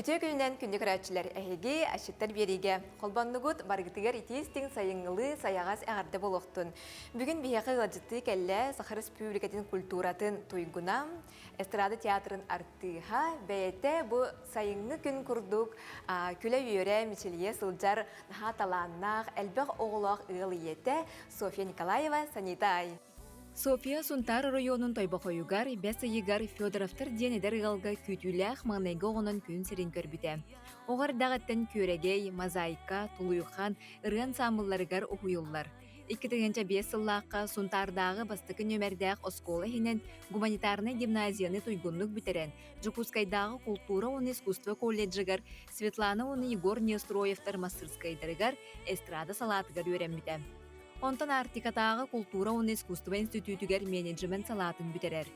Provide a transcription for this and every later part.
Үтүө күнүнэн күндү көрөөччүлэр, эһиги асчыттар биэриигэ холбоннугут, барыгытыгар итии-истиҥ сайыҥҥылыы сайаҕас эҕэрдэ буолуохтун. Бүгүн биһиэхэ ыалдьыттыы кэллэ Саха Республикатын культуратын туйгуна, эстрада театрын артыыһа, бэйэтэ бу сайыҥҥы күн курдук күлэ-үөрэ, мичилийэ сылдьар наһаа талааннаах, элбэх оҕолоох ыал ийэтэ Софья Николаева Санита Ай. Софья Сунтаар оройуонун Тойбохойугар бэс ыйыгар Федоровтар диэн эдэр ыалга күүтүүлээх маҥнайгы оҕонон күн сирин көрбүтэ. Оҕо эрдэҕиттэн күөрэгэй, мозаика, тулуйхан, ырыа ансаамбылларыгар уһуйуллар. 2005 сыллаахха Сунтаардааҕы бастакы нүөмэрдээх оскуола иһинэн гуманитарнай гимназияны туйгуннук бүтэрэн, Дьокуускайдааҕы култуура уонна искусство колледжыгар Светлана уонна Егор Неустроевтар мастырскыайдарыгар эстрада салаатыгар үөрэммитэ. Онтон Арктикатааҕы култуура уонна искусство институтугар менеджмент салаатын бүтэрэр.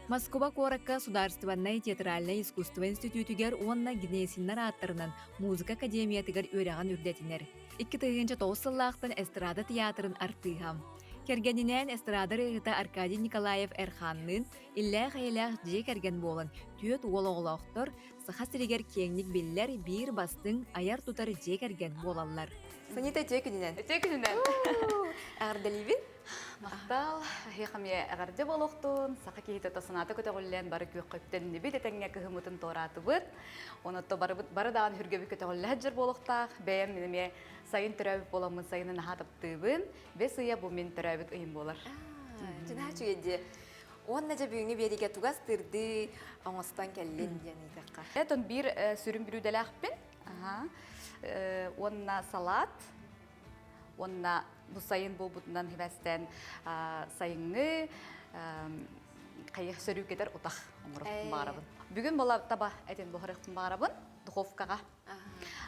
Москуба куоракка Судаарыстыбаннай театральнай искусство институтугар уонна Гнесиннэр ааттарынан музыка академиятыгар үөрэҕин үрдэтинэр. 2009 сыллаахтан эстрада театрын артыыһа. Кэргэнинээн эстрада ырыаһыта Аркадий Николаев Эрханныын иллээх-эйэлээх дьиэ кэргэн буолан түөрт уол оҕолоохтор, Саха сиригэр киэҥник биллэр биир бастыҥ айар-тутар дьиэ кэргэн буолаллар. Санита үтүө күнүнэн. Үтүө күнүнэн. Эҕэрдэлиибин. Махтал. Эһиэхэ эмиэ эҕэрдэ буолуохтун. Саха киһитэ то санаата көтөҕүллэн бары күөххэ үктэннибит, этэҥҥэ кыһыммытын туораатыбыт. Онон барыбыт бары даҕаны хүргэбит көтөҕүллэ сылдьар буолуохтаах. Бэйэм мин эмиэ сайын төрөөбүт буоламмын сайыны наһаа таптыыбын. Бэс ыйа бу мин төрөөбүт ыйым буолар. Дьэ, үчүгэй дии. Уонна дьэ бүгүҥҥү биэриигэ тугас тырдыы оҥостон кэллин диэн ыйытыахха. Этон биир сүрүн бүлүүдэлээхпин. Аха. Уонна салат. Уонна бу сайын буолбутунан хибэстэн сайыҥҥы хайых сөрүүкэтэр утах оҥоруохпун баҕарабын. Бүгүн була таба этин буһарыахпын баҕарабын духовкаҕа.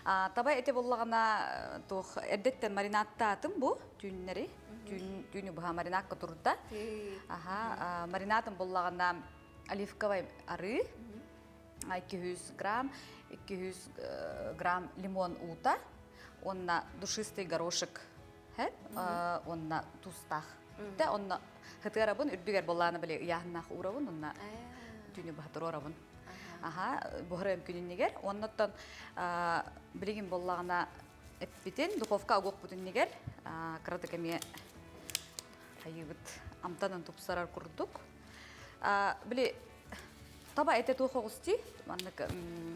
Таба эти буллаҕына туох эрдэттэн маринадтаатым бу түүннэри. Түүн түүнү быһа маринадка турда. Аха, маринадым буллаҕына оливковай арыы 200 грамм, 200 грамм лимон уута уонна душистый горошек уонна туустаах. Тэ онно хытыарабын үрдүгэр боллаана били ыйааһыннаах уурабын уонна түүнү быһа туруорабын. Аха, буһарыам күнүннигэр. Оннуттан билигин боллаҕына эппитин духовка угуохпут иннигэр кыратык эмиэ хайыыбыт амтанын тупсарар курдук. Били таба этэ туох оҕус дии маннык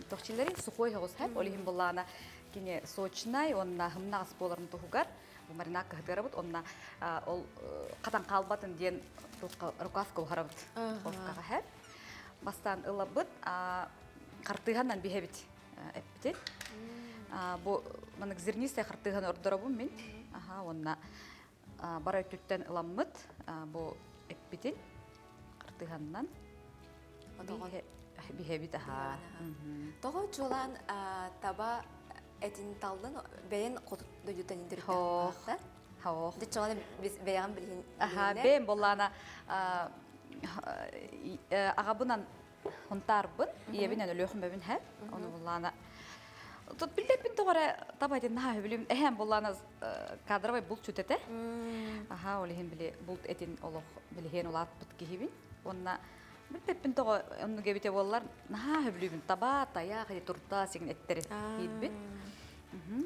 тохчилери сухой оҕус хэп ол иһин буллаана кини сочнай уонна хымнаҕас буоларын туһугар бу маринадка хытыарабыт онна ол хатан хаалбатын диэн рукавка уһарабыт духовкаҕа хэп бастаан ылабыт хартыыһанан биһэбит эппитин бу маннык зернистая хартыыһаны ордоробун мин аха уонна бара өттүттэн ыламмыт бу эппитин хартыыһаннан биһэбит аһаа Тоҕо чуолаан таба этин таллын бэйэн хоту дойдуттан индириктээх Хоох. Дьэ чуолаан бэйэҕин билиһин Аха, бэйэм боллаана аҕабынан хунтаарбын, ийэбинэн өлүөхүмэбин һэ. Ону буллаана Тут билбэппин тоҕо эрэ таба этин наһаа сөбүлүүм. Эһэм буллаана кадровай булчут этэ. Аха, ол иһин били булт этин олох билиһиэн улааппыт киһибин. Уонна билбэппин тоҕо оннук эбитэ буоллар наһаа сөбүлүүбүн. Таба, тайах, или турта сигин эттэри киирбит.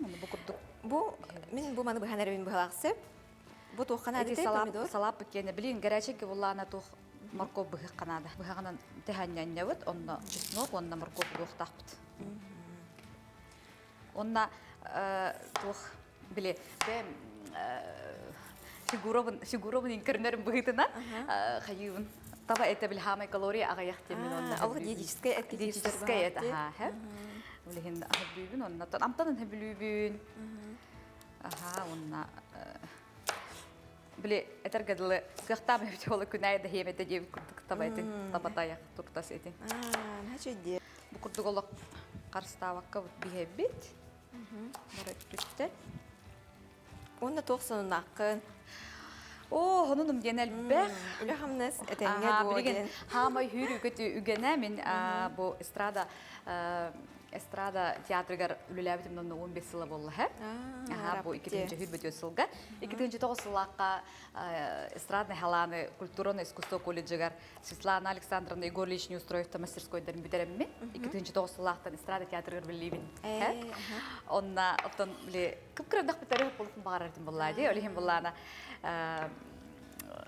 Ону бу курдук. Бу мин бу маны быһан эрэбин быһалаахсы. Бу туохха наадытай помидор? Салааппыт киэнэ билин горячий буллаана туох моркуоп быһыахха наада. Быһаҕынан тэһээнньэнньэбит, онно чеснок уонна моркуоп угуохтаахпыт. Онно туох били бэйэм фигурабын фигурабын иҥкэринэрим быһыытынан хайыыбын таба этэ били хаамай калория аҕыйах диэммин онно Ол диетическэй эт диетическэй эт аһаа һэ билигин аһы онно амтанын бүлүүбүн аһаа уонна били этэргэ дылы кыахтаах эбит ол күнээй да хиэмэтэ диэбит курдук таба этин табатайах туртас этин Аа, бу курдук олох харыстаабакка биһэбит бары өттүттэн Уонна туох сонуннааххын? Оо, онунум диэн элбэх. Үлэ-хамнас этэҥҥэ дуо билигин диэн. хаамай хүүрүүкүт үгэнэ мин бу эстрада. Эстрада театрыгар үлэлээбитим номнуо 15 сыла буолла һэ. Аха, бу 2004 сылга. 2009 сыллаахха эстрадный халааны культураны искусство колледжыгар Светлана Александровна Егор Ильич Неустроевта мастерскойдарын бүтэрэммин 2009 сыллаахтан эстрада театрыгар үлэлиибин. Онна оттон били кып-кырандах бүтэрэ болухун баҕарар этим буллаа дии. Ол иһин буллаана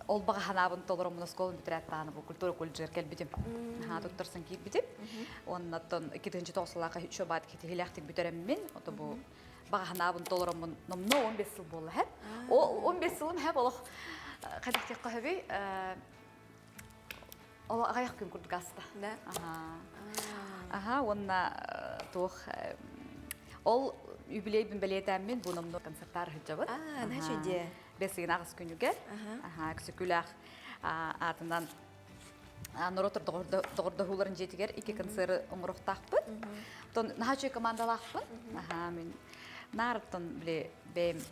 ол баҕа санаабын толороммун оскуоланы бүтэрээт даҕаны бу культура колледжыгар кэлбитим. Наһаа туттарсан киирбитим. Уоннаттан 2009 сыллаахха үчү баат китиһилээхтик бүтэрэммин, ото бу баҕа санаабын толороммун номнуо 15 сыл буолла һэп. Ол 15 сылым һэп олох хайдах диэххэ сөбүй? Ол аҕыйах күн курдук ааста. Да. Аха, уонна туох ол юбилейбин бэлиэтээммин бу номнуо концертаар сылдьабыт. Аа, наһаа үчүгэй. Бэс ыйын аҕыс күнүгэр аха Өксөкүлээх аатынан норуот доҕордоһууларын дьиэтигэр икки концеры оҥоруохтаахпыт. Оттон наһаа үчүгэй командалаахпын. Аха, мин наарыттан били бэйэм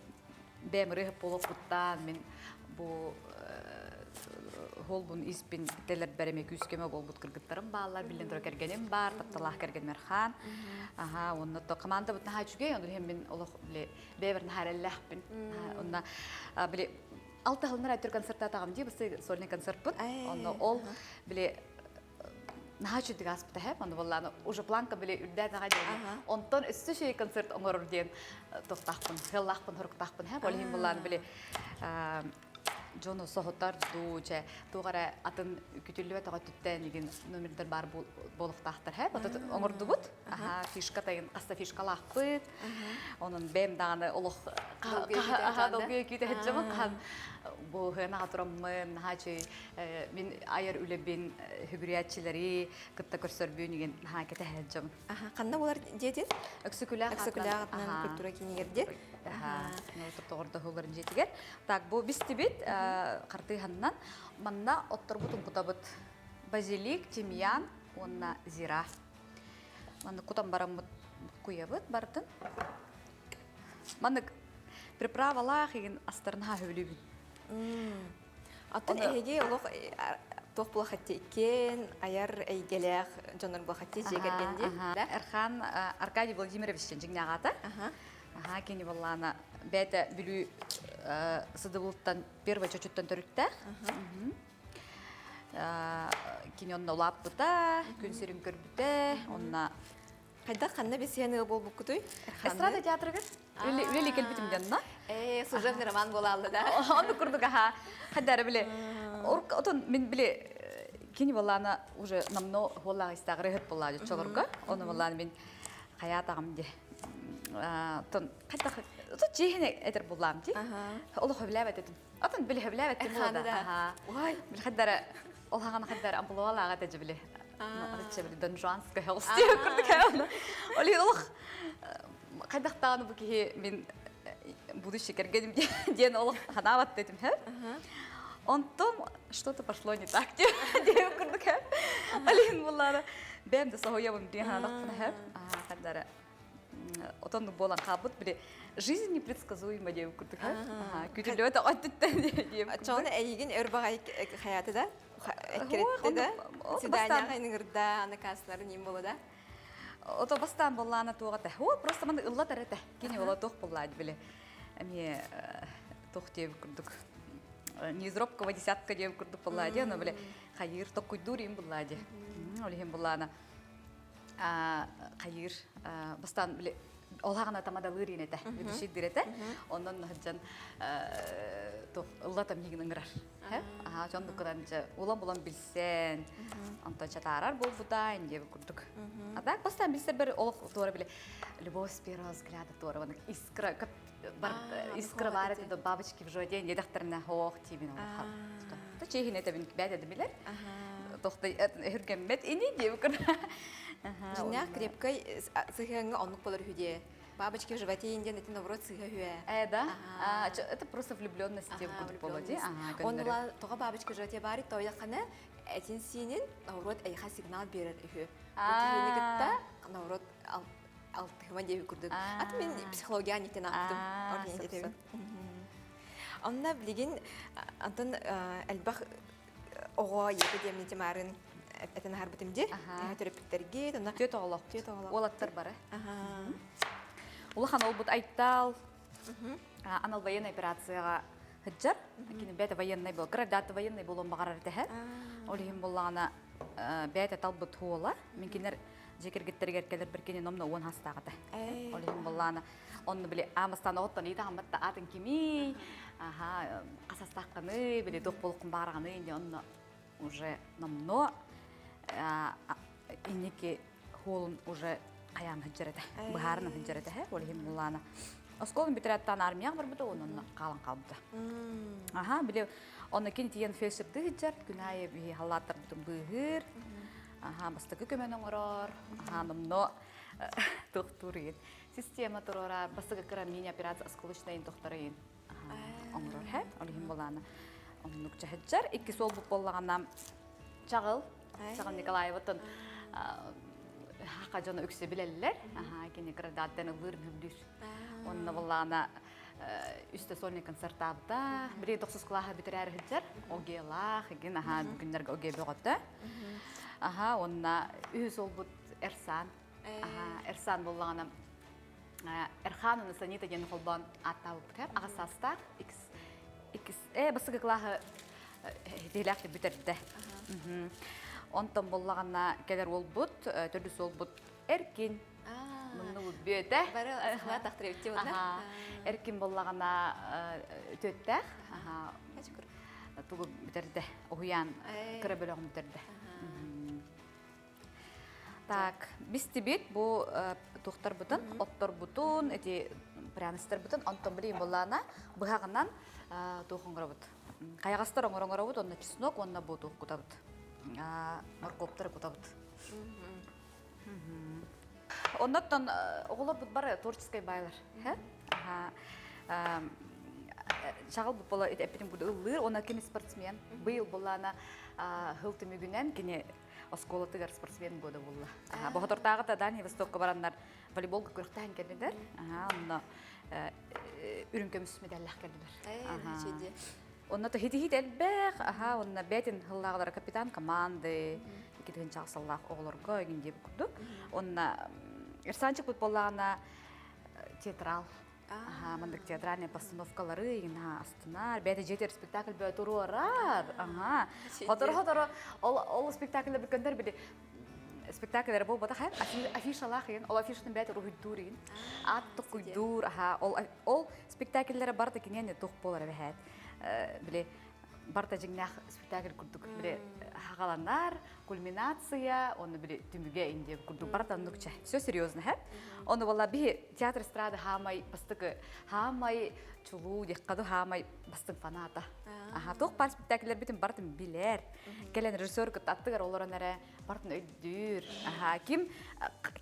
бэйэм ырыаһыт буолуохпуттан мин бу холбун испин телербэр эмиэ күүскөмө буолбут кыргыттарым бааллар, биллэн турар кэргэним баар, тапталаах кэргэним Эрхан. Аха, уонна то командабыт наһаа үчүгэй, ону иһин мин олох били бэйэбэр наһаа эрэллээхпин. Онно били алтыһылынар айтыр концертаатаҕым дии, бысы сольный концертпыт. Онно ол били наһаа үчүгдүк ааспыта һэ, онно буоллааны уже планка били үрдээн аҕай диэн. Онтон өссө үчүгэй концерт оҥорор диэн туохтаахпын, сыаллаахпын, соруктаахпын һэ. Ол иһин буоллааны били дьону соһутар дуу, чэ, туох эрэ атын күтүллүбэт өттүттэн игин номердар баар буолуохтаахтар һэ. Отут оҥордубут. Аха, фишка тайын хаста фишкалаахпыт. Онон бэйэм даҕаны олох долгуйа күүтэ сылдьабын. Хаһан бу сыанаҕа тураммын, наһаа үчүгэй мин айар үлэбин сүгүрүйээччилэри кытта көрсөрбүн игин наһаа кэтэһэ сылдьабын. Ханна буолар дьиэтин? Өксөкүлээх Өксөкүлээх атынан культура киинигэр диэн. Тоҕордоһууларын дьиэтигэр. Так, бу бистибит хартыыһаннан манна отторбутун кутабыт базилик, тимьян уонна зира. Маннык кутан бараммыт куйабыт барытын. Маннык приправалаах игин астарын хаһыөлүүбүн. Аттан эһиги олох туох буолахатти иккиэн айар эйгэлээх дьоннор буолахатти дьиэ кэргэн дии. Эрхан Аркадий Владимирович дьиҥнээҕата. Аха, кини буоллаана бэйэтэ Бүлүү Сыдыбылтан первый чочуттан төрүттээх. Кини онно улааппыта, күн сирин көрбүтэ, онно Хайдах ханна бесиэн ыал буолбуккутуй? Эстрада театрыгар үлэли кэлбитим дьонно. Э, служебный роман буолаалла да. Ону курдук аха. Хайдары биле отон мин биле кини боллаана уже намно хуоллаах истааҕыр ыһыт боллаа чолорго. Ону боллаана мин хаятаҕым де. Тон хайдах тут жиһине этер буллаам ти. Олох хөблээбэт этим. Атын били хөблээбэт этим да. Ой. Били хайдара ол хагана хайдара амплуалаага тэжи били. Арычча били Дон Жуанская холстия курдук оны. Оли олох хайдахтааны бу киһи мин будущий кэргэним диэн олох ханаабат этим хэ. Онтон что-то пошло не так диэн курдук хэ. Алин буллара бэм да соһуйабын диэн хаанахпын хэ. Хаддара отон буолан хаалбыт били жизнь непредсказуема диэн курдук күтүлүөтэ оттуттан диэн Чоҕуна эйигин өр баҕай хайааты да эккирэтти да свиданияҕа ыҥырда аны кассаларын им буола да Ото бастаан боллаана туоҕа этэ. О, просто маны ыллатар этэ. Кини ола туох буллаа били. Эмиэ туох диэбит курдук. Не из робкого десятка диэбит курдук буллаа дии. Ону били хайыыр токкуйдуур им буллаа дии. Ол иһин буллаана хайыыр бастаан били ол хаҕына тамадалыыр иин этэ, ведущийдир этэ. Онон сылдьан туох ыллатам миигин ыҥырар. Аха, дьон дуккадан дьэ улам-улам билсэн, онтон чатаарар буолбута, диэбит курдук. А так бастаан билсэрбэр олох туора били любовь с первого взгляда туора искра искра баар этэ бабочки в животе диэтэхтэринэ хоох тиибин олох то чиһин этэбин бэт эдимилер тохтой өһүргэммэт ини диэбит курдук. Дьиҥнээх крепкай сыһыаҥҥа оннук болор үһү диэ. Бабочки в животе диэн ити наоборот сыһа үһү Э, да? Это просто влюбленность деп курдук боло ди. Онула тоҕо бабочка в животе баары тойахана этин сиинин наоборот эйха сигнал берер үһү. Бу киһини кытта наоборот алтыһыма диэби курдук. Ат мин психология нитен аптым. Онна билигин Антон элбэх оҕо ийэтэ диэмни тимарын. этэн аһарбытым дии. Төрөппүттэргит, онно Түөрт оҕолоох. Түөрт оҕолоох. Уолаттар бары. Улахан олбут Айтал анал военный операцияҕа сылдьар. Кини бэйэтэ военный был. Кыра военный буолуон баҕарар этэ. Ол иһин буоллаҕына бэйэтэ талбыт уола. Мин кинилэр дьиэ кэргиттэригэр кэлэр бир кини номно уон хастаах этэ. Ол иһин буоллаҕына онно били аамастаан оҕоттон ыйытаҕаммат да аатын кимий, аха хасастааххыный, били туох буолуккун баҕараҕыный диэн онно уже номно инники хуолун уже хайаан сылдьар этэ, быһаарынан сылдьар этэ, ол иһин буллаана оскуоланы бүтэрээттаан армияҕа барбыта уонна хаалан хаалбыта. Аха, били онно кини тиийэн фельдшердыы сылдьар, күн аайы биһи халлааттарбытын быыһыыр, аха, бастакы көмөнү оҥорор, аха, номно туохтуур иин. Система туруорар, бастакы кыра мини-операция осколочнайын тохторойун оҥорор һэ, ол иһин булаана оннук чаһыджар. Икки суол буоллаҕына Чаҕыл, Чаҕыл Николаеваттан хаха дьоно үксэ билэллэр. Аха, кини кырдааттан ыллыыр бүлдүүр. Онно буллаана үстэ сольный концертаабыта. Били тохсус кылааһа бүтэрээр сылдьар. Огиялаах, игин аха бүгүннэргэ огия бөҕөтө. Аха, онна үһүс олбут Эрсан. Аха, Эрсан буллаҕына Эрхан уонна Санита диэн холбоон ааттаабыппыт. Аҕыс саастаах, икс иккис бастакы кылааһы итиилээх бүтэрдэ. Онтон буллаҕына кэлэр уолбут, төрдүс уолбут Эркин. Муннубут бүөтэ. Бары асхала тахтырыбытти уонна. Эркин буллаҕына төттөөх. Тугу бүтэрдэ. Уһуйаан кыра бөлөҕүн бүтэрдэ. Так, бистибит бу тухтарбытын, отторбутун, эти пряностарбытын, онтон билигин буллаана быһаҕынан туох оҥоробут. Хайаҕастар оҥоробут, онно чеснок, уонна бу туох кутабыт. Моркуоптары кутабыт. Оннуттан оҕолорбут бары творческий байлар. Чаҕыл була эппитим курдук ыллыыр, уонна кини спортсмен. Быйыл буллаана хыл түмүгүнэн кини оскуолатыгар спортсмен года булла. Боһотортааҕыта Дальний Востокка бараннар волейболга күрэхтэһэн кэллилэр. Онно үрүҥ көмүс медаллаах кэллилэр. Онно хити-хит элбэх, аха, онно бэтин хыллааҕылара капитан команды, иккитин чаҕсаллаах оҕолорго игин диэбит курдук. Онно Эрсанчик буоллаҕына театрал Аха, маннык театральный постановкалары игин астынар. Бэйэтэ дьиэтигэр спектакль бөҕө туруорар. Аха. Хоторо-хоторо ол ол спектакльлэр бүккөндөр били спектакльлэр буолбатах эр афишалаах игин ол афишатын бэйэтэ уруһуйдуур игин аат токуйдуур аха ол ол спектакльлэрэ барыта киниэни тух буолар эбэһээт били барыта дьиҥнээх спектакль курдук били хагаланар кульминация онно били түмүгэ инде курдук барыта оннукча все серьезно һэ ону буолла биһи театр эстрада хаамай бастакы хаамай чулуу диэххэ хаамай бастыҥ фаната аха туох баар спектакльлэрбитин барытын билэр кэлэн режиссер кытта аттыгар олорон эрэ барытын өйдүүр аха ким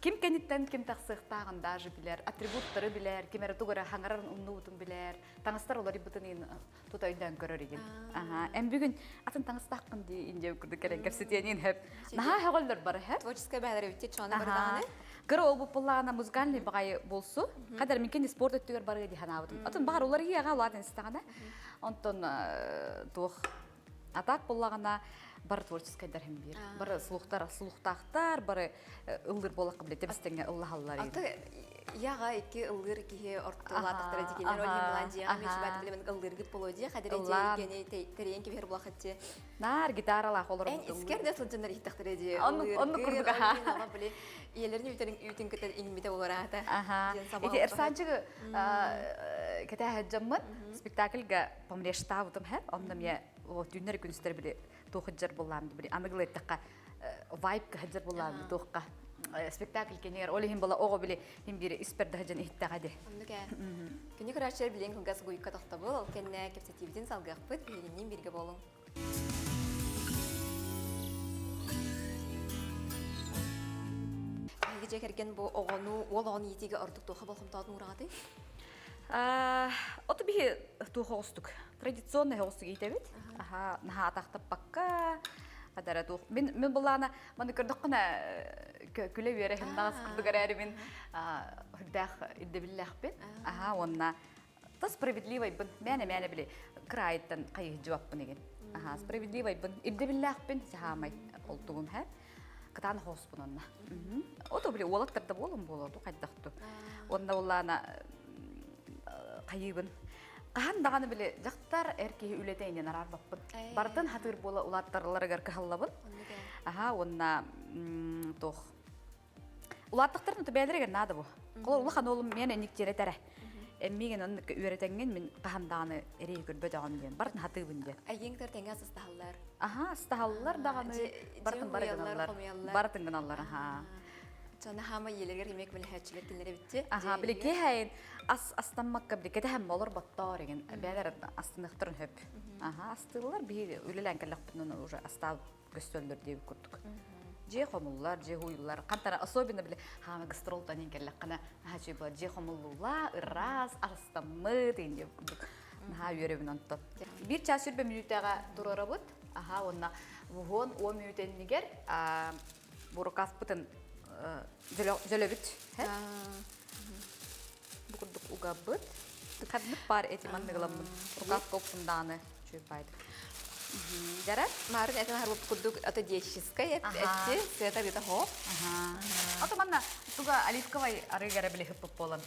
ким кэнниттэн ким тахсыахтааҕын даже билэр атрибуттары билэр ким эрэ тугу эрэ хаҥарарын умнубутун билэр таҥастар уларыйбытын тута өйдөөн көрөр игин. Аха, эн бүгүн атын таҥастааххын дии индия курдук кэлэн кэпсэтиэн иһэп. Наһаа сөҕөллөр бары хэп. Творческая бэһэлэр үтте чоона бардаҕаны. Кыра ол буппуллаана музыкальный баҕайы болсу. Хадар минкен спорт өттүгэр барыа дии санаабытым. Атын баҕар улар иэҕэ улаатын истэҕинэ. Онтон туох атаак буллаҕына бары творческайдар хим биир. Бары слухтар, слухтаахтар, бары ыллыр буоллахха биле тэбистэҥҥэ ыллаһаллар. Аты яга икки ыллыр киһи ортолаатахтара дикилер ол иһин дьиэҕэ мен сүбэт билемин ыллыргыт болуо дии хадere дьиэгени тэрийэн кибиһэр булахатчы Наар гитаралаах олорор Эн искер да сылдьаннар иһиттэхтэрэ дии Онну курдук аха. Били ийэлэрин үүтэрин үүтүн кытта иҥмитэ олораата. Аха. Ити Эрсанчыгы кэтээһэ дьоммун спектакльга помрештаабытым һэ. Онно мне түүннэр күнүстэр били туохыджар буллаам били аныгыл эттэххэ вайб кыһыджар буллаам туохха спектакль кенер ол иһин була оҕо били хим бири испер даһыжан иһиттэҕэ ди. Оннук ээ. Күнү көрөөччүлэр билиэн кылгас угуйукка тохтобул, ол кэннэ кэпсэтиибитин салгыахпыт, биһигинниин бииргэ буолуҥ. Эһиги дьиэ кэргэн бу оҕону, уол оҕону иитиигэ ордук туохха болҕомтоҕутун уураҕытый? Ото биһи туох оҕустук традиционный оҕустук иитэбит. Аха, наһаа атахтаппакка, хадара туох. Мин мин булаана маны көрдөххүнэ күлэ үөрэ хиннаҕас курдук эрээри мин үрдээх ирдэбиллээхпин. Аха, уонна та справедливайбын. Мээнэ-мээнэ били кыраайыттан хайыһдьыбаппын игин. Аха, справедливайбын. Ирдэбиллээхпин саамай. Ол тугум һэ. Кытаан хооспун онна. Ото били уолаттар да буолун буолуо хайдахту. Онна улаана хайыыбын. Хаһан даҕаны били дьахтар эр киһи үлэтэ иннин араарбаппын. Бартын хатыыр буола улааттарыларыгар кыһаллабын. Аха уонна туох Улааттахтарын бэйэлэригэр наада бу. Холор улахан уолум миэн энник тиэрэтэрэ. Эммиген оннук үөрэтэҥҥин мин хаһан даҕаны эриэһи көрбөтөҕүм диэн бартын хатыыбын диэн. Айыҥтар тэҥэ астаһаллар. Аха, астаһаллар даҕаны бартын бары гыналлар. Бартын гыналлар, аха. Чана хаама иелергер эмиэ көмөлөһөөччүлэр кинилэр эбитти. Аха, били киэһэйин ас астаммакка били кэтэһэн олор боттоор еген бээлэр астыныахтарын хөп. Аха, астыыллар биһи үлэлээн кэллэхпитинэ уже астаабыт көстөллөр диэбит курдук. Дьиэ хомуллар, дьиэ хуйуллар. Хантара особенно били хаама гастролтан иин кэллэххинэ наһаа үчүгэй буолар. Дьиэ хомуллуулаа, ыраас, арыстаммыт иин диэбит курдук. Наһаа үөрэбин онтон. Биир чаас сүрбэ мүнүүтэҕэ туруорабыт. Аха, уонна буһуон уон мүнүүтэ иннигэр бурукаспытын дьөлөбүт. Бу курдук угабыт. Ханнык баар эти манныгыламмын. Рукавка уксундааны чуйбайдык. Дара? Марын этин харбып курдук ото диетическай этти, сыата бita хо. Ото манна туга оливковай арыгара биле хыппып болан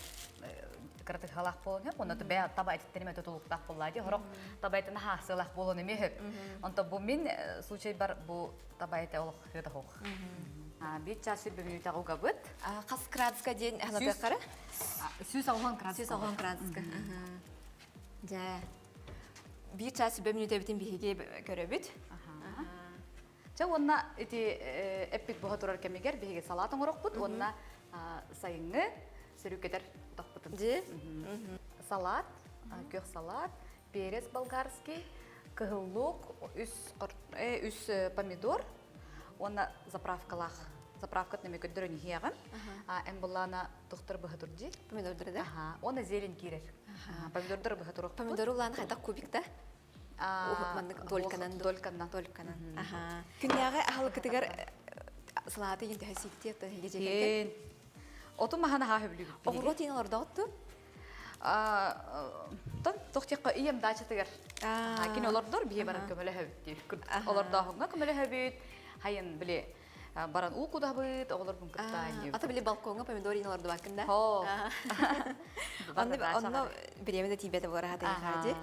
кыраты халах болон хөп, онно бэ таба этиттериме тутулуктаах болла ди, хорок таба этин хаасылах болон эме хөп. Онто бу мин случай бар бу таба эте олох хыта хох. Бир час сүрбө мүнүүтэ угабыт. Хас градуска диэн аһылатыаххара? 180 градуска. 180 градуска. Дьэ. Биир чаас сүбэ мүнүүтэбитин биһиги көрөбүт. Чэ уонна ити эппит буһа турар кэмигэр биһиги салаат оҥорохпут уонна сайыҥҥы сөрүүкэтэр утахпытын. Дьи. Салат, күөх салат, перец болгарский, кыһыл лук, үс, үс помидор уонна заправкалаах. Заправкатын эмэ көрдөрөн иһиэҕим. Эн буллаана тухтар быһа тур дии. Помидордары да? Аха. Уонна зелень киирэр. Помидордары быһа туруохпут. Помидору улаан хайдах кубик да? Маннык дольканан. Дольканан. Дольканан. Аха. Күннээҕи аһылыккытыгар салааты иин төһө сииктиэ оттон эһиги дьиэ Оту маһан аһаа хөбүлүүбүт. Оҕуруот иин олордоҕутту? Тон тохтиэххэ ийэм даачатыгар кини олордор биһи баран көмөлөһөбүт диир. Олордооһуҥҥа көмөлөһөбүт. Хайын били баран уу кудабыт, оҕолорбун кытта Ата били балкоҥҥа помидор иин олордубаккын да? Онно онно бириэмэ да тиийбэтэ буолар аһата дии.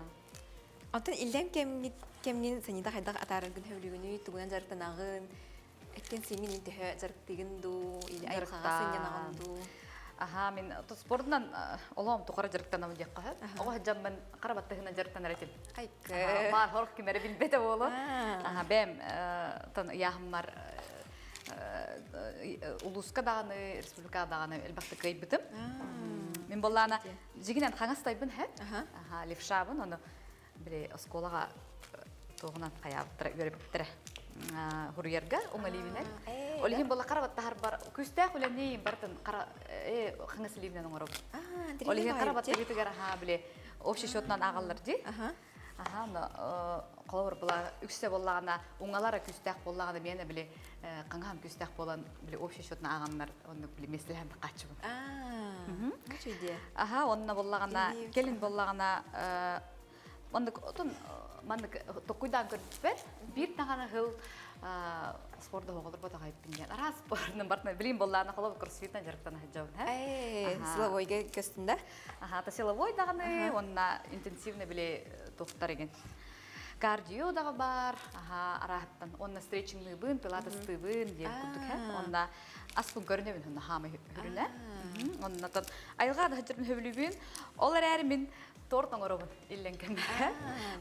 Онтон иллэҥ кэмҥит кэмҥин санита хайдах атаараргын сөбүлүүгүнүй, тугунан дьарыктанаҕын? Эккин сиҥҥин төһө дьарыктыыгын дуу, или айылҕаҕа сынньанаҕын дуу? Аха, мин спордунан олоом тухары дьарыктанабын диэххэ сөп. Оҕо сылдьаммын хара баттаһынан дьарыктанар этим. Айкы. Баар хорох ким эрэ билбэтэ буолуо. Аха, бэйэм тон ыйааһыммар улууска даҕаны, республикаҕа даҕаны элбэхтик кыайбытым. Мин буоллаана дьигинэн хаҥас тайбын һэ. Аха, левшабын, ону били оскуолаҕа туоҕунан хайаабыттара үөрэппиттэрэ хуруйарга уҥа илиибинэн ол иһин буолла хара баттаһарбар күүстээх үлэни барытын хара хаҥас илиибинэн оҥоробун ол иһин хара баттаһыытыгар аһаа били общий счетунан ааҕаллар дии аха но холобур була үксэ буоллаҕына уҥалара күүстээх буоллаҕына миэнэ били хаҥаһым күүстээх буолан били общий счетунан ааҕаннар оннук били миэстэлэһэн хааччыбын аха онно буоллаҕына кэлин буоллаҕына маннык отон маннык токуйдаан көрбүппэр биир даҕаны сыл спорт оҕолор ботаҕайппын диэн араас спордун бартына билим боллаана холобур кроссфитна дьарыктана сылдьабын силовойга көстүн да аха та силовой даҕаны уонна интенсивно били туохтар еген кардио даҕа бар аха араһыттан уонна стретчингныыбын пилатестыыбын диэн курдук һэ уонна аспын көрүнэбин онно хаамай хүрүнэ оннотон айылҕа да сылдьарбын сөбүлүүбүн ол эрээри мин торт оҥоробун иллэҥ кэмҥэ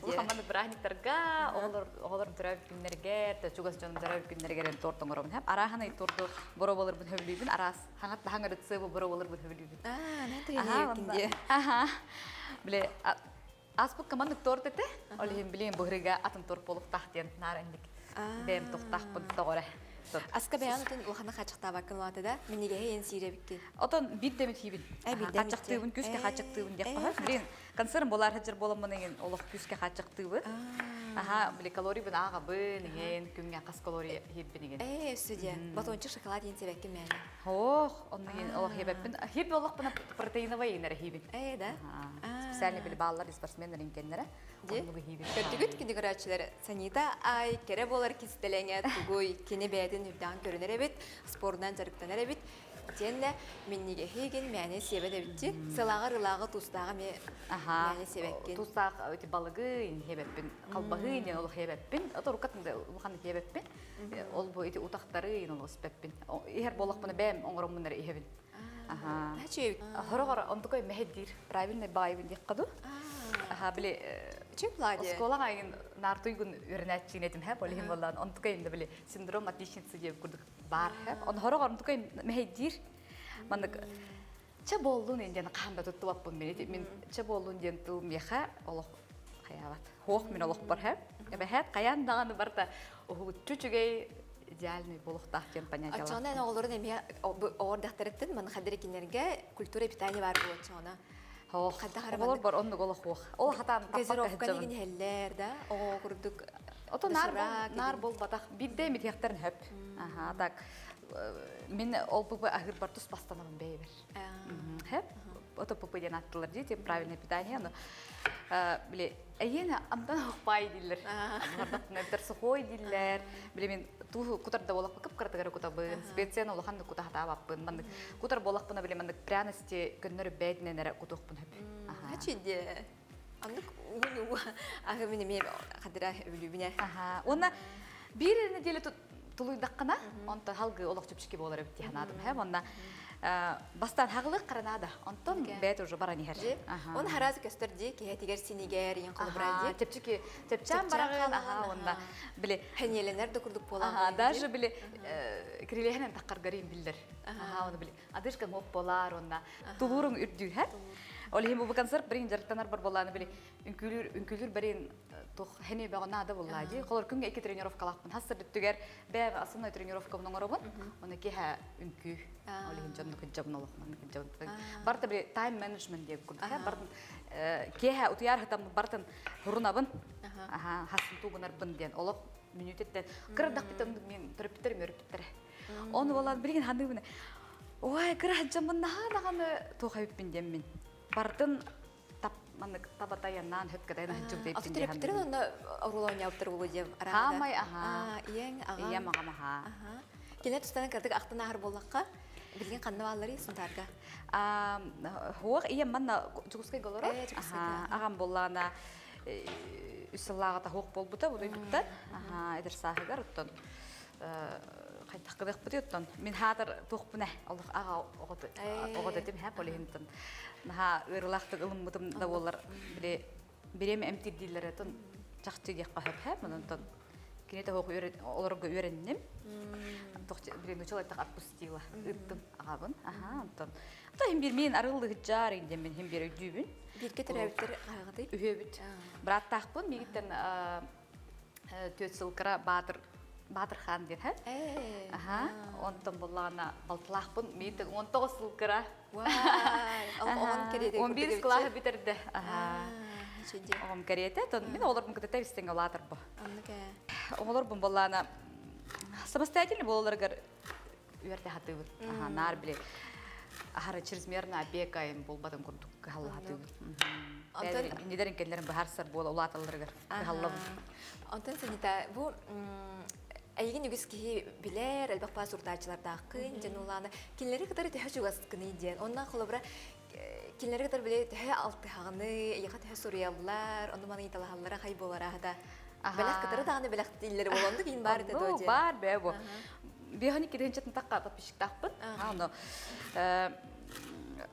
улахан маннык бырааһынньыктарга оҕолор оҕолорум төрөөбүт күннэригэр чугас дьонум төрөөбүт күннэригэр торт оҥоробун арааһынай торду боруобаларбын сөбүлүүбүн араас хаҥат хаҥ рецебы боруобаларбын сөбүлүүбүн аха бile Ааспыкка маннык торт этэ. Ол иһин билигин быһырыга атын торт буолуохтаах диэн наар инник бэйэм тохтаахпын тоҕо эрэ. Аска бэйэҕин отун улахана хааччахтаабаккын улаата да минньигэһи эн сиирэбиккин. Отон биир да эмит хийбин. Хааччахтыыбын, күүскэ хааччахтыыбын диэх хоһо. Билигин. Концерн болар хаджар боламмын еген олох күүскэ хааччахтыыбын. Аха, били калорийбын ааҕабын, иген күҥҥэ хас калорий хиэппин иген. Ээ, өссө диэ. Батончик шоколад иен себеккин мээнэ. Ох, онно иген олох хиэбэппин. Хиэп олохпуна протеиновай иенэрэ хиибин. Ээ, да? Специально били бааллар спортсменнар инкеннэрэ. Оннугу хиибин. Көрдүгүт күнү көрөөччүлэр Санита Ай кэрэ буолар кистэлэҥэ тугуй? Кини бэйэтин үрдэҕин көрүнэр эбит, спордунан дьарыктанар эбит. Итиэннэ минньигэһигин мээнэ сиэбэт эбитчи. Сылааҕар ылааҕы туустааҕы эмиэ мээнэ сиэбэккин. Туустаах ити балыгы иһэбэппин, халбаһы диэн олох иһэбэппин. Оторуккат улахан иһэбэппин. Ол бу ити утахтары ин олох испэппин. Иһэр буоллахпына бэйэм оҥороммун эрэ иһэбин. Аха. Хорогор онтукай мэһэйдиир. Правильный баайбын диэххэ дуу. Аха, били Үчүгэй пладе. Оскуолаҕа айын наартуйгун үөрэнээччиин этим һэ, ол иһин буоллаан онтукай инде били синдром отличницы диэн курдук баар һэ. Он хорогор онтукай мэһэйдиир. Маннык чэ буоллун диэн хаан да туттубаппын мин. Мин чэ буоллун диэн тыл миэхэ олох хайаабат. Хуох мин олохпор һэ. Эбэһээт хайаан даҕаны барыта уһугуччу үчүгэй идеальный буолуохтаах диэн понятиелаах. Оччоҕуна эн оҕолорун эмиэ оҕор дьахтарыттан манна хадыр кинилэргэ культура питания баар буолуо оччоҕуна. Ох, оҕолор бар оннук олох уох. Ол хатаан Газировка нигин иһэллэр да, оҕо курдук Ото наар наар болбатах бирде митиэхтерин хөп. Аха, так мин ол пп аһыыр бар тус бастанабын бэйбер. Хөп. Ото пп диэн аттылар дии, тем правильное питание, но били эйиэнэ амтан хохпай дииллэр. Мардахтына битер сухой дииллэр. Били мин туу кутар да буолахпа кып-кыратыгар кутабын. Специяны улахан да кута хатаабаппын. Маннык кутар буолахпына били маннык пряности көннөрү бэйэтинэн эрэ кутуохпун хөп. Хачи Аннык уун уу аһы мин эмиэ хадыра өлүүбүнэ. Аха. Уонна биир неделя тулуйдаххына, онтон халгы олох чөпчүки буолар эбит дии санаатым. Һэ, уонна бастаан хаҕылык харанаада. Онтон бэйэт уже баран иһэр. Он хараас көстөр дии, киһитигэр синигэр, иен холобура дии. Чэпчики, чэпчээн бараҕын, аха, уонна били Хэньиэлэнэр да курдук буолан. Даже били кирилиэһинэн таххаргарыын биллэр. Аха, оны били адышка муох болаар уонна тулууруҥ үрдүүр һэ. Ол иһин бу концерт барин дьарыктанар бар буолааны били үҥкүүлүүр үҥкүүлүүр барин тух хени бөҕө наада буллаа дии. Холор күҥҥэ икки тренировкалаахпын. Хас сырдыттүгэр бэйэм основной тренировкабын оҥоробун. Оны киһэ үҥкүү. Ол иһин дьонну кыдьабын олох манны кыдьабын. Барта били тайм менеджмент диэн курдук. Бартын киэһэ утуйар хатам бартын хурунабын. Аха хасын тугунарбын диэн олох мүнүүтүттэн кырдахпытын мин төрөппүттэрим өрөппүттэрэ. Оны болан билигин ханныыбын Ой, кыра сылдьаммын наһаа даҕаны туох эбиппин диэммин. Бартын тап маннык табатайаннаан хөпкөтөйөн сылдьыбыт Аты эбиппин дии төрөппүттэрин саныыбын. онно оруулаан буолуо диэм араада. Хаамай аһаа. Ийэҥ, аҕаҥ. Ийэм аҕам аһаа. Кинилэр тустарынан кыратык ахтан ааһар буоллахха, билигин ханна баалларый Сунтаарга? Хуох ийэм манна Дьокуускайга олорор. Ээ, Дьокуускайга. Аҕам буоллаҕына үс сыллааҕыта хуох буолбута, будуйбуттар. Эдэр сааһыгар оттон хайдах гыныахпытый оттон мин хаатар туохпун ээ олох аҕа оҕото этим һэ полиһинтон наһаа ыарылаахтык ылыммытым да буоллар били бириэмэ эмтиир дииллэрэ тон чахчы диэххэ сөп һэ онтон кини тоһуох олорго үөрэнним били нучал этэх отпустила ыыттым аҕабын аха онтон то хим бир мин арыллыһыджаар диэн мин хим бир өйдүүбүн бииргэ төрөөбүттэр хаһаҕытый үһүөбүт бырааттаахпын мигиттен Түөрт сыл кыра Баатыр Баатыр хаан диэн һэ. Аха. Онтон буллаҕына балтылаахпын миитин 19 сыл кыра. Вай, оҕон кэриэтэ 11 кылааһы бүтэрдэ. Аха. Оҕом кэриэтэ. Тон мин оҕолорбун кытта тэбистеҥ улаатар бу. Оннук ээ. Оҕолорбун боллаана самостоятельный буолаларыгар үөрдэ хатыыбын. Аха, наар били аһары чрезмерно опекаем буолбатын курдук кыһалла хатыыбын. Онтон Иннилэрин кэннилэрин быһаарсар буола улааталларыгар кыһаллабын. Онтон Санита, бу эйигин үгүс киһи билэр, элбэх баа сурутааччылардааххын, дьон улаана кинилэри кытары төһө чугаскыный диэн. Онно холобура кинилэри кытары били төһө алтыһаҕыный, эйиэхэ төһө суруйаллар, ону маны ыйыталаһаллара хай буолара да. Бэлэх кытары даҕаны бэлэхтииллэр буолан киин баар этэ доо диэн. Баар бээ бу. Биһани киринчэтин таққа подписчиктаахпын. Аны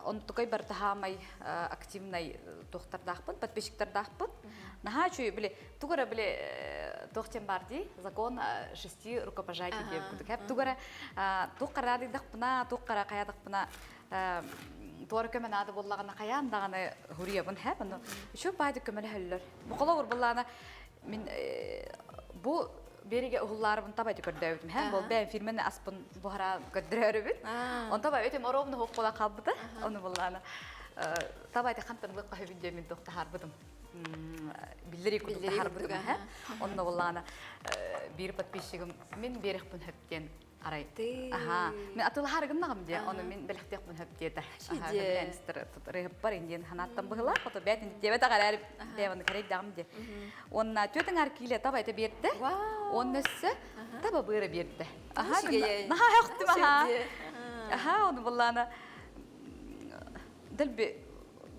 онтукай барыта хаамай активнай туохтардаахпын, подписчиктардаахпын. Наһаа үчүгэй били тугу эрэ били туох диэн баар дии закон шести рукопожатий диэн курдук хэп тугу эрэ туох хараадыйдахпына, туох хара хайаатахпына туора көмө наада буоллаҕына хайаан даҕаны хуруйабын хэп ону үчүгэй баайдык көмөлөһөллөр. Бу холобур буллаана мин бу биэригэ уһуллаарыбын таба ити көрдөөбүтүм һэ бол бэйэм фирменный аспын буһара көрдөрөөрүбүн онто ба өтүм оруобуна хуох буолан хаалбыта ону буллаана. Таба ити хантан ылыахха сөбүн диэн мин туох таһаарбытым. Биллэрии курдук таһаарбытым эһэ. Онно буоллаҕына биир подписчигым мин биэрэхпин сөп диэн арай. Аха. Мин атылаһаары гыннаҕым диэ. Ону мин бэлэхтиэхпин сөп диэтэ. Аха, билэн истэр ырыһыппар индиэн ханааттан быһылаах. Ото бээтин диэбэтэх эрээри бэйэм кэрэйдэҕим диэ. Уонна түөтүҥ ар киилэ таба этэ биэрдэ. Уонна өссө таба быара биэрдэ. Аха, наһаа хөхтүм аха. Аха, ону буллаана дэлби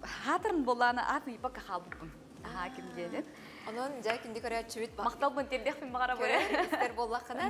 хаатырын буоллаана аатын ыйбакка хаалбыппын. Аха, ким диэнин. Онон дьэ күндү көрөөччүбүт махталбын тиэрдиэхпин баҕарабын. Көрөр истэр буоллаххына.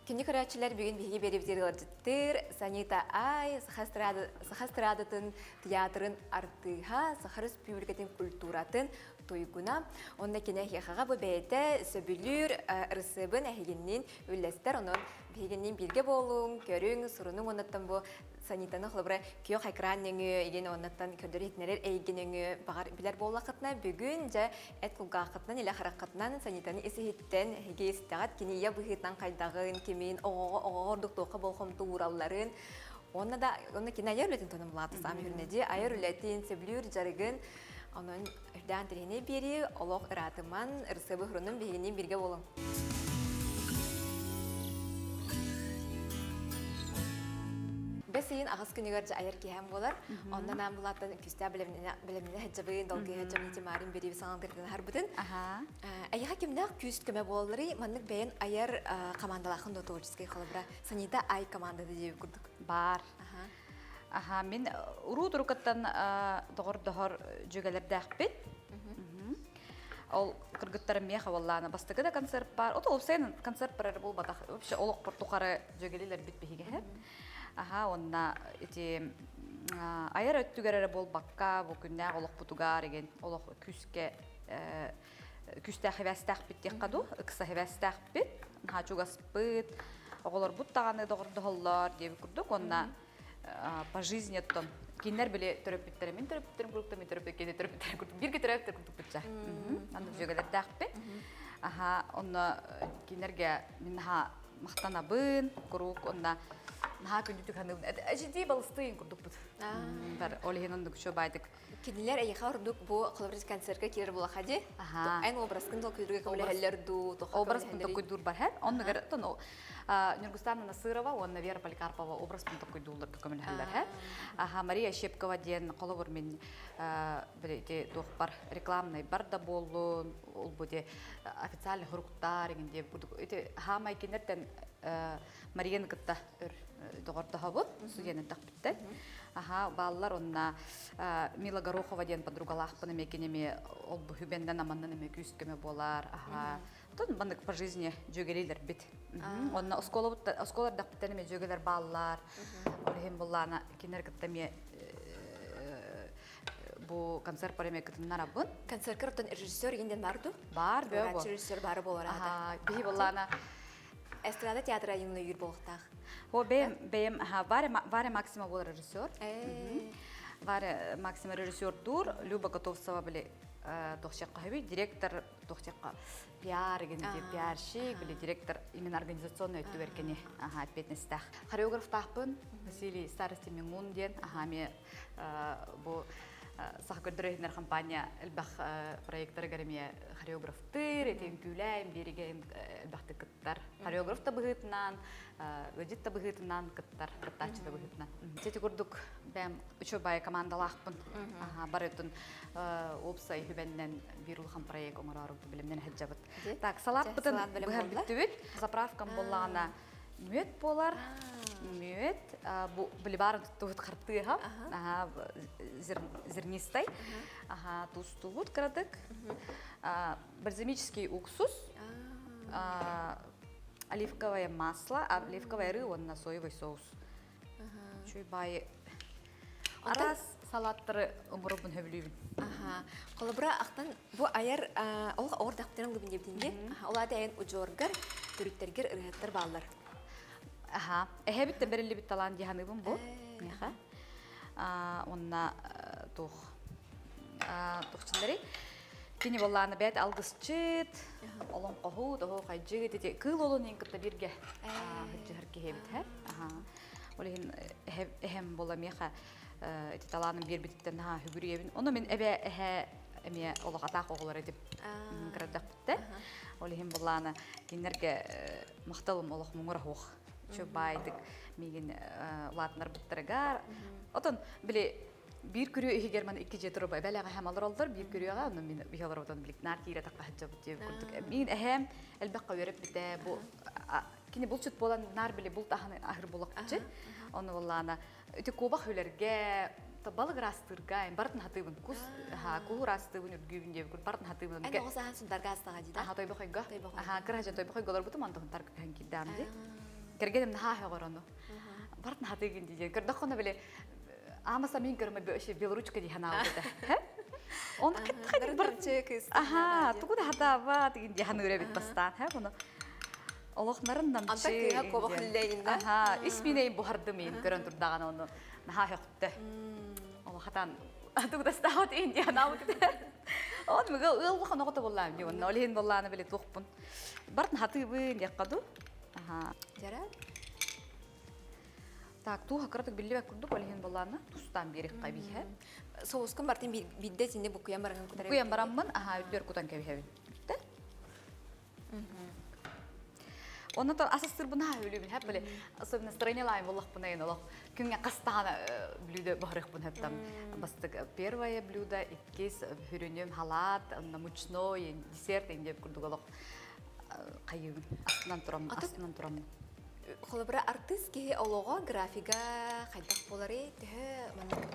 Күндү көрөөччүлэр бүгүн биһиги биэриибитигэр ыалдьыттыыр Санита Ай, Саха эстрадатын театрын артыыһа, Саха Республикатын культуратын туйгуна. Онно кини эһиэхэҕэ бу бэйэтэ сөбүлүүр ырысыабын эһигинниин үллэстэр. Онон биһигинниин бииргэ буолуҥ, көрүҥ, сурунуҥ оннуттан бу Санитаны холобура күөх экран нөҥүө игин оннуттан көрдөрөр иһитиннэрэр эйгэ нөҥүө баҕар билэр буоллаххытына бүгүн дьэ эт кулгааххытынан илэ хараххытынан Санитаны ис иһиттэн эһиги истэҕит кини ийэ быһыытынан хайдаҕын, кимин, оҕоҕо оҕоҕо ордук туохха болҕомто ууралларын уонна да онно кини айар үлэтин туһунан булаата саамай үрнэдьи айар үлэтин, сөбүлүүр дьарыгын онон үрдээн тириһини биэрии олох ыраатыман ырысыабы хурунун биһигинниин бииргэ буолуҥ. Бэс ыйын аҕыс күнүгэр дьэ айар киэһэм буолар. Онно наам булааттан күүстээх бэлэмнэнэ сылдьабын, долгуйа сылдьабын тимаарин бирииби саҥалгырытын аһарбытын. Эйиэхэ кимнээх күүс көмө буолалларый? Маннык бэйэн айар командалаахын дуо творческий холобура Санита Ай командата диэбит курдук. Баар. Аха, мин уруу турукаттан доҕордоһор дьүөгэлэрдээхпин. Ол кыргыттарым миэхэ буоллаана бастакы да концерт бар. Ото уопсайынан концерт бар эрэ буолбатах. Вообще олохпор тухары дьүөгэлилэрбит биһигэһэ. Аха, онна ити айар өттүгэр эрэ буолбакка, бу күннээх олохпутугар igen олох күүскэ күүстээх хибээстээхпит диэххэ дуу, ыкса хибээстээхпит, наһаа чугаспыт, оҕолорбут даҕаны доҕордоһоллор диэбит курдук уонна по жизни оттон кинилэр били төрөппүттэрэ мин төрөппүттэрим курдук мин төрөппүт кини төрөппүттэрим курдук бииргэ төрөөбүттэр курдукпутча онно дьүөгэлэрдээхпин аха онно кинилэргэ мин наһаа махтанабын куруук онно наһаа күндүтүк саныыбын эжидии балыстыйын курдукпут бар ол иһин оннук баайдык Кинилэр эйиэхэ ордук бу холобур концертка киирэр буолаха дии. Эн образкын толкуйдуурга көмөлөһөллөр дуу, туохха Образпын толкуйдуур бар һэ. Оннугар оттон Нюргустана Насырова уонна Вера Поликарпова образпын толкуйдуулларга көмөлөһөллөр һэ. Аха Мария Щепкова диэн холобур мин ити туохпар рекламнай бар да буоллун, ол бу ити официальный хуруктар иҥин диэн курдук ити хаамай кинилэртэн Марияны кытта өр доҕордоһобут, студент элбэхпиттэн. Аха, бааллар онна Мила Горохова диэн подругалаахпын эмиэ кини эмиэ ол бу хүбэннэн аманнан эмиэ күүс көмө буолар. Аха, тон маннык по жизни дьүөгэлиилэрбит. Онно оскуолабыт оскуола эрдэхпиттэн эмиэ дьүөгэлэр бааллар. Ол иһин буллаана кинилэр кытта эмиэ бу концерт бар эмиэ кытыннарабын. Концертка оттон режиссер инден бар ду? Бар, бөө Режиссер бары болар. Аха, биһи буллаана Эстрада театра айымны үйір болуқтақ. О, бэйэм, бэйэм, аха, Варя, Варя Максимова буолар режиссер. Варя Максимова режиссердуур, Люба Готовцева били туохчакка хөбүй, директор туохчакка пиар деген пиарщик, били директор именно организационный өттүгэр кини, аха, ответственностьтаах. Хореографтаахпын Василий Старости Мингун диэн, аха, ме бу саха көрдөрөр компания элбэх проекттарыгар эмиэ хореографтыыр, эти үҥкүүлээн, биэригэ элбэхтик кыттар. Хореограф да быһыытынан, ыдьыт да быһыытынан кыттар, кыттааччы да быһыытынан. Ити курдук бэм үчүгэй командалаахпын. Барытын уопсай хүбэннэн биир улахан проект оҥороору билимнэн сылдьабыт. Так, салааппытын быһан бүттүбүт. Заправкам буоллаҕына мүөт буолар. Мүөт бу били баарын туттубут хартыыһа. Зернистай. Аха, тустубут кыратык. Бальзамический уксус, оливковое масло, оливковое ры уонна соевый соус. Чуй бай Араас салаттары оҥоробун сөбүлүүбүн. Аха. Холобура ахтан бу айар ол оҕор дактарын ылыбын диэбитинги. Ол аата эйэн удьуоргар, төрүттэргэр ырыһыттар бааллар. Аха. Эһэбиттэн бэриллибит талаан дии саныыбын бу. Миэхэ. Уонна туох туохчулары Кини буоллаана бэйэт алгысчыт, олоҥхоһут, оһуохайдьыт, ити кыыл уолун иин кытта бииргэ сылдьыһар киһи эбит һэ. Ол иһин эһэм буола миэхэ. Ити талааным биэрбититтэн наһаа үгүрүйэбин. Ону мин эбэ эһэ эмиэ олох атаах оҕолор этим. Кырадахпытта. Ол иһин буллаана кинилэргэ махталым олох муҥура суох. Чө баайдык миигин улаатынарбыттарыгар. Отон били биир күрүө иһигэр ман икки дьиэ туруба эбэлэҕэ эһэм олороллор биир күрүөҕэ онно мин биһи олорботон билик наар киирэ тахха сылдьабыт диэбит курдук миигин эһээм элбэххэ үөрэппитэ бу кини булчут буолан наар били булт аһын аһыр булахчы ону буоллаана ити куобах үлэргэ балык ыраастыырга бартын хатыыбын кус куһу ыраастыыбын үргүүбүн диэбит кур бартын хатыыбын эн оҕо сааһын сунтарга астаҕа дии да аха тойбохойго аха кыра дьон тойбохойго олорбутум онтон тарга көһөн киирдэм дии кэргэним наһаа сөҕөр ону бартын хатыыгын дии диэн көрдөххүнэ били Аамаса мин көрмө бөшө белоручка дии ханаабыта. Он кытта бар кыз. Аха, тугу да хатаабат деген дии ханыыр эбит бастаан, хэ буну. Олох нарын намчы. Anta кыыһа куобах үллэйин да. Аха, ис минейин буһардым ин көрөн турдаҕан ону наһаа хөктө. Олох хатан тугу да стаабат ин дии ханаабыт. Он мыга ыал улахан оҕото боллаам дии онно. Ол иһин боллааны били туохпун. Бартын хатыыбын диэххэ ду. Аха. Жара. Так, тууһа кыратык биллибэт курдук, ол иһин буоллаана тустаан биэриэххэ бииһэ. Соускун бартын биирдэ итинни буккуйан бараҥын кутар Буккуйан бараммын, аһаа, үрдүөр кутан кэбиһэбин. Бүтэ. Онно то асастырбын аһаа өлүбүн хэп били особенно настроение лайм боллахпын айын олох күҥҥэ хастаана блюдо баһарыахпын хэптам бастык первое блюдо иккис хүрүнүм халаат онно мучной десерт инде курдук олох хайыыбын астынан турам астынан турам Холобура, артыыс киһи олоҕо, графига хайдах буоларый? Төһө маннык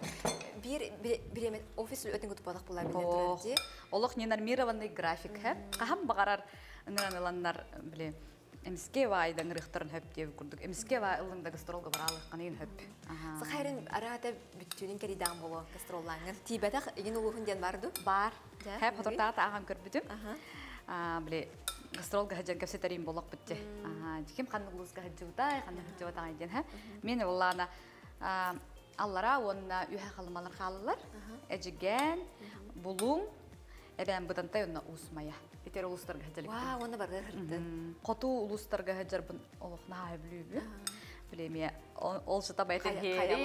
биир бириэмэ офис үлэтин кутуппатах буолар биллэн турар дии. Олох ненормированный график һэ. Хаһан баҕарар ыҥыран ыланнар били эмиске ваайда ыҥырыахтарын хөп диэбит курдук. Эмиске ваа ыллыҥ да гастролга бараалыахханыйын хөп. Сахайрын араата бүттүүнүн кэрийдэҕин буолуо гастроллааҥҥын. Тиийбэтэх игин улууһун диэн бар дуу? Бар. Хэп хотуртаата ааҕан көрбүтүм. Били гастролга сылдьан кэпсэтэриим буолуохпут дии. Ким ханнык улууска сылдьыбытай, ханнык сылдьыбатаҕай диэн һэ. Мен буоллаана аллара уонна үһэ халымалар хаалалар. Эдьигээн, Булуҥ, Эбээн Бытантай уонна Уус Майа. Итер улуустарга сылдьалыкпын. Вау, уонна барыга сырыттын. Хоту улуустарга сылдьарбын олох наһаа сөбүлүүбүн. Билемия ол сыта байтын хиэри,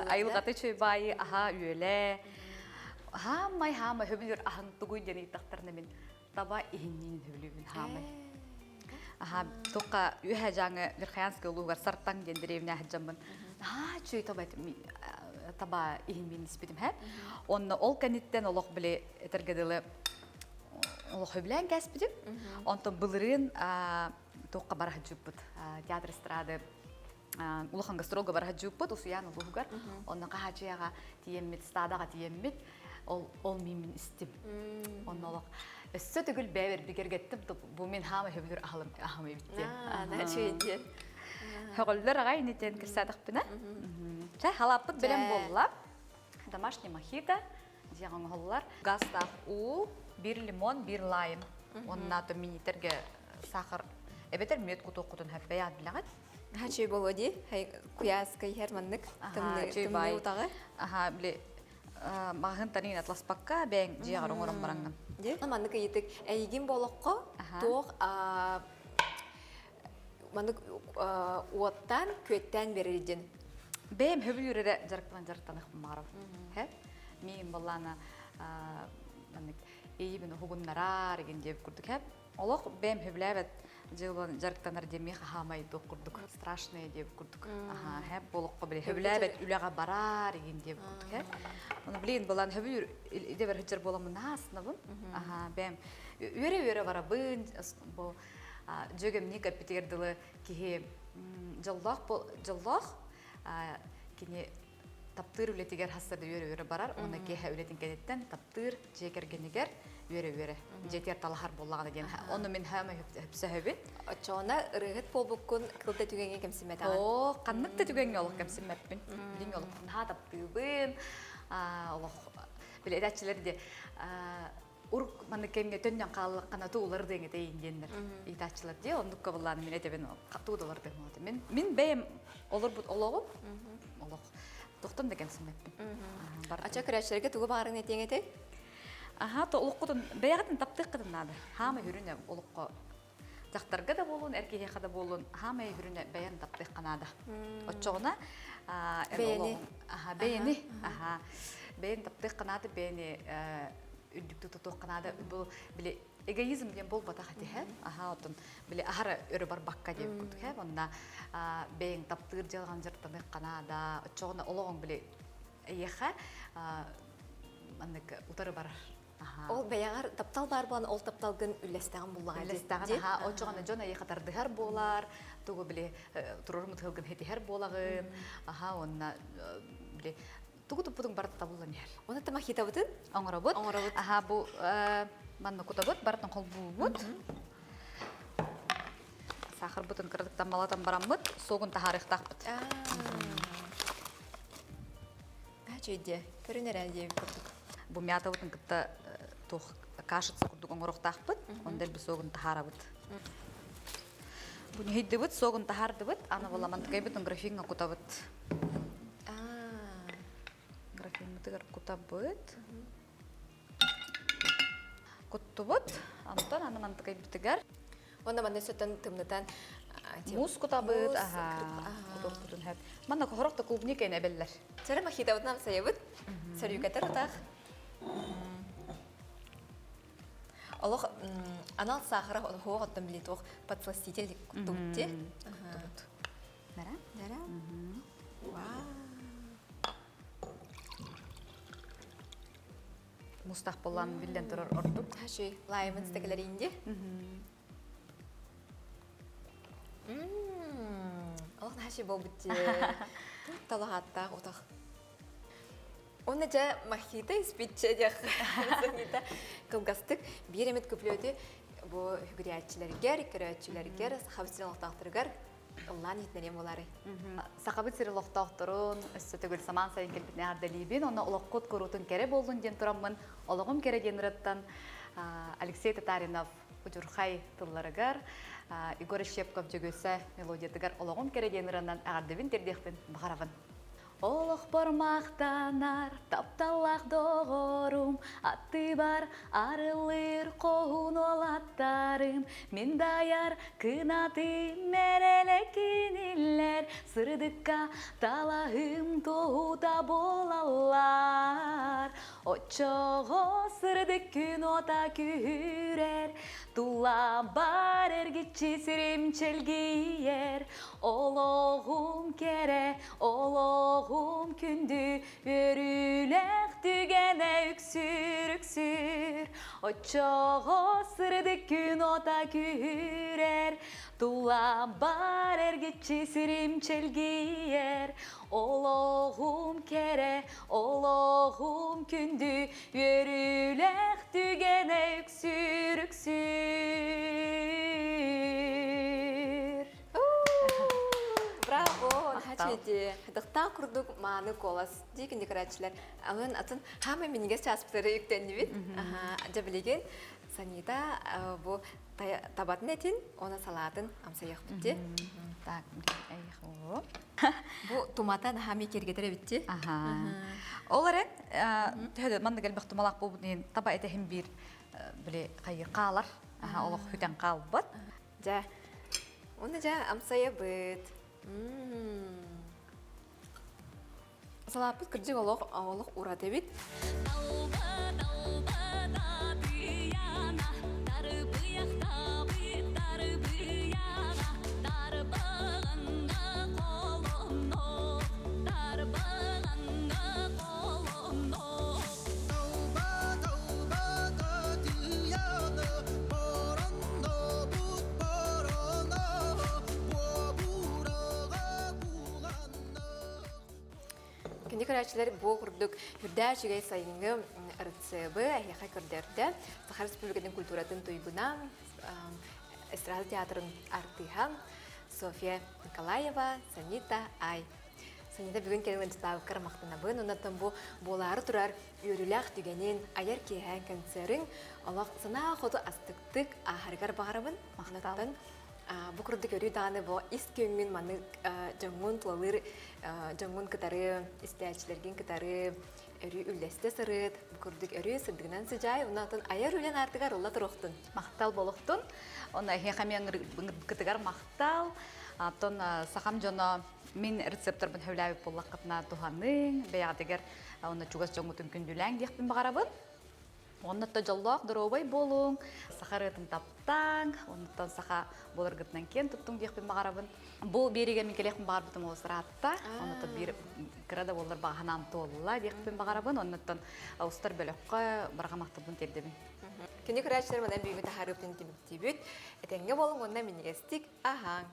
айылҕаты чөйбайы аха үөлэ. Хаамай хаамай хөбүлүр аһын тугуй диэн ыйыттахтарына мин таба иһинниин хөбүлүүбүн хаамай. Аха туққа үһэ жаңы Верхоянскай улуугар Сартаҥ диэн дэриэбинэ сылдьаммын аа чүй таба таба иһин испитим һэ. Онно ол кэнниттэн олох били этэргэ дылы олох хөбүлээн кээспитим. Онтон былырыын туохха бара сылдьыппыт театр эстрады улахан гастролга бара сылдьыппыт Усуйаан улууһугар. Онно Хаһаачыйаҕа тиийэммит, стадаҕа тиийэммит ол ол мииммин истим. Онно олох өссө төгүл бэйэбэр бигэргэттим бу мин хаама хөбүлүр аһылым аһым эбит диэн. Үчүгэй Хөҕөллөр аҕай инитен кэпсээтэхпинэ. Чэ, халааппыт бэлэм буолла. Домашний мохито дьиэҕэ оҥоһуллар. Газтаах уу, биир лимон, биир лайм. Уонна то минитерге сахар эбэтэр мүөт кутуоххутун хөппөйаат билэҕит. Аха чүй болуо дии. Куйааска иһэр маннык тымныы утаҕы. Аха, били маҕаһыын таныын атласпакка бэйэҥ дьиэҕэр оҥорон бараҥҥын. Дьэ, маннык ыйытык эйигин болоххо туох маннык уоттаан, күөттээн берер диэн. Бэйэм хөбүлүүр эрэ дьарыктанан дьарыктаныахпын баҕарабын. Һэ? Миигин боллаана маннык эйибин уһугуннараар игин диэбит курдук һэ. Олох бэйэм хөбүлээбэт дьыалан дьарыктанар диэн миэхэ хаамай туох курдук страшное диэбит курдук. Аха, һэ болоххо били хөбүлээбэт үлэҕэ бараар игин диэбит курдук һэ. Ону блин балан хөбүлүүр идэбэр сылдьар буоламмын наһаа Аха, бэйэм үөрэ-үөрэ барабын бу дьүөгэмник эппитигэр дылы киһи дьоллоох дьоллоох кини таптыыр үлэтигэр хассарда үөрэ-үөрэ барар уонна киэһэ үлэтин кэнниттэн таптыыр дьиэ кэргэнигэр үөрэ-үөрэ дьиэтигэр талаһар буоллаҕына диэн ону мин хаама сөпсөһөбүн Оччоҕуна ырыаһыт буолбуккун кыл да түгэҥҥэ кэмсиммэтэҕин. Оо, ханнык да түгэҥҥэ олох кэмсиммэппин. Билиҥҥи олох наһаа таптыыбын. Олох били этээччилэр де урук маннык кэмҥэ төннөн хааллаххына туу уларыдыаҥ этэйин диэннэр ыйытааччылар дии оннукка былаан мин этэбин туу да уларыдыам мин мин бэйэм олорбут олоҕум олох тохтон да кэмсиммэппин Ача көрөөччүлэргэ тугу баҕарын этиэҥ этэй? Аха, то олоххутун бэйэҕитин таптыаххытын наада. Хаама хүрүнэ олоххо дьахтарга да буолун, эр киһиэхэ да буолун, хаамай хүрүнэ бэйэн таптыахха наада. Оччоҕуна Бэйэни. Аха, бэйэни. Аха. Бэйэн таптыах канаады, бэйэни үрдүктүү тутуох канаады. Бу били эгоизм диэн буолбатах этиһэ. Аха, отон били ахара өрө барбакка диэн курдук һэ. Онна бэйэҥ таптыыр дьылҕан дьарыктаныах канаада. Оччоҕуна олоҕуҥ били эйиэхэ маннык утары барар. Ол бэйэҕэр таптал баар буолан, ол тапталгын үллэстэҕин буллаҕа. Үллэстэҕин, аха, оччоҕуна дьон эйиэхэ тардыһар буолар, тугу били турар мытыһылгын хитиһэр буолаҕын, аха, уонна били тугу туппутуҥ барыта табыллан иһэр. Оны мохитабытын оҥоробут. Оҥоробут. Аха, бу манна кутабыт, барытын холбуубут. Сахарбытын кыратыктан малатан бараммыт, согун таһаарыахтаахпыт. Чүйдэ, көрүн эрэ диэбит курдук. Бу мятабытын кытта туох кашица курдук оҥоруохтаахпыт, он дэлби согун таһаарабыт. Бу ньыһыйдыбыт, согун таһаардыбыт, аны буола мантыкайбытын графиҥҥа кутабыт. Графиҥмытыгар кутабыт. Куттубут. Онтон аны мантыкайбытыгар Онно манна сөтөн тымнытан муус кутабыт, аха, кутуохпутун хэп. Манна кохорох да клубника эбэллэр. Чара мохитабытын амсайабыт. Сөрүүкэтэр утах. Олох анал сахара хуох оттон били туох подсластитель куттубут. Куттубут. Нара? Нара. Вау. Мустах боллан биллен турар ордук. Хаши, лаймын стекелеринди. Олох хаши болбут. Талахаттаах утах. Оны жа мохито испитче диэх кылгастык биир эмит күплүөтү бу хүгүрээччилэргэр, көрөөччүлэргэр, сахабыт сирин олохтоохторугар ыллаан иһитинэриэм буолаарай. Сахабыт сирин олохтоохторун өссө төгүл самаан сайын кэлбитин эҕэрдэлиибин. Онно олоххут куруутун кэрэ буоллун диэн тураммын, олоҕум кэрэ диэн ырыаттан Алексей Татаринов удьурхай тылларыгар, Егор Щепков Дьөгүөссэ мелодиятыгар олоҕум кэрэ диэн ырыанан эҕэрдэбин тиэрдиэхпин баҕарабын. Олохпор махтанар тапталлаах доҕорум, аттыбар арыллыыр хоһуун уолаттарым, мин дайар кынатым эрэлэ кинилэр, сырдыкка талаһым туоһута буолаллар. Оччоҕо сырдык күн уота күһүрэр, тулабар эргиччи сирим чэлгийэр, олоҕум кэрэ, олоҕум күндү, үөрүүлээх түгэнэ үксүүр үксүүр. Оччоҕо сырдык күн уота күһүрэр, тулабар эргиччи сирим чэлгийэр, олоҕум кэрэ, олоҕум күндү, үөрүүлээх түгэнэ үксүүр үксүүр. Браво! Хачети. Хадахтаа курдук мааны куолас дии күндү көрөөччүлэр. Алын атын хаама минигэс чааспытары үктэннибит. Дьэ билигин Санита бу табатын этин, она салаатын амсайыахпыт. Так, Бу тумата наһаа кергетер эбитти. Ол эрэн, төһө манна кэлбэх тумалаах буолбут иһин таба этэһин биир били хайы хаалар, олох хүтэн хаалбат. Дьэ, уонна дьэ амсайабыт. Салааппыт кырдьык олох олох ураты эбит. Күндү көрөөччүлэр, бу курдук үрдээх үчүгэй сайыҥҥы РЦБ эһиэхэ көрдөрдө. Саха Республикатын культуратын туйгуна, эстрада театрын артыыһа Софья Николаева, Санита Ай. Санита бүгүн кэлин ыалдьыттаабыккар махтанабын. Оннуттан бу буолаары турар үөрүүлээх түгэнин, айар киэһэ концерын олох санаа хоту астыктык ааһарыгар баҕарабын. Махтанаттан бу курдук өрүү даҕаны бу ис күҥҥүн маннык дьоҥҥун тулалыыр дьоҥҥун кытары, истээччилэргин кытары өрүү үллэстэ сырыт, бу курдук өрүү сырдыгынан сыдьаай, онон айар үлэн аартыгар улла туруохтун. Махтал болохтун. Онно эһиэхэ эмиэ ыҥырбыккытыгар махтал. Оттон сахам дьоно Мин рецепторбын сөбүлээбит буоллаххытына туһаныҥ, бэйэҕитигэр уонна чугас дьоҥҥутун күндүлээҥ диэхпин баҕарабын. Оннуттан дьоллоох доруобай буолуҥ, саха ырыатын таптааҥ, оннуттан саха буоларгытынан киэн туттуҥ диэхпин баҕарабын. Бу биэриигэ мин кэлиэхпин баҕарбытым олус ыраатта. Оннуттан биир кыра да буоллар баҕа санаам туолла диэхпин баҕарабын. Оннуттан устар бөлөххө барҕа махталбын тиэрдэбин. Күнү көрөөччүлэр манан бүгүҥҥү таһаарыыбытын түмүктүүбүт. Этэҥҥэ буолуҥ уонна минньигэстик аһааҥ!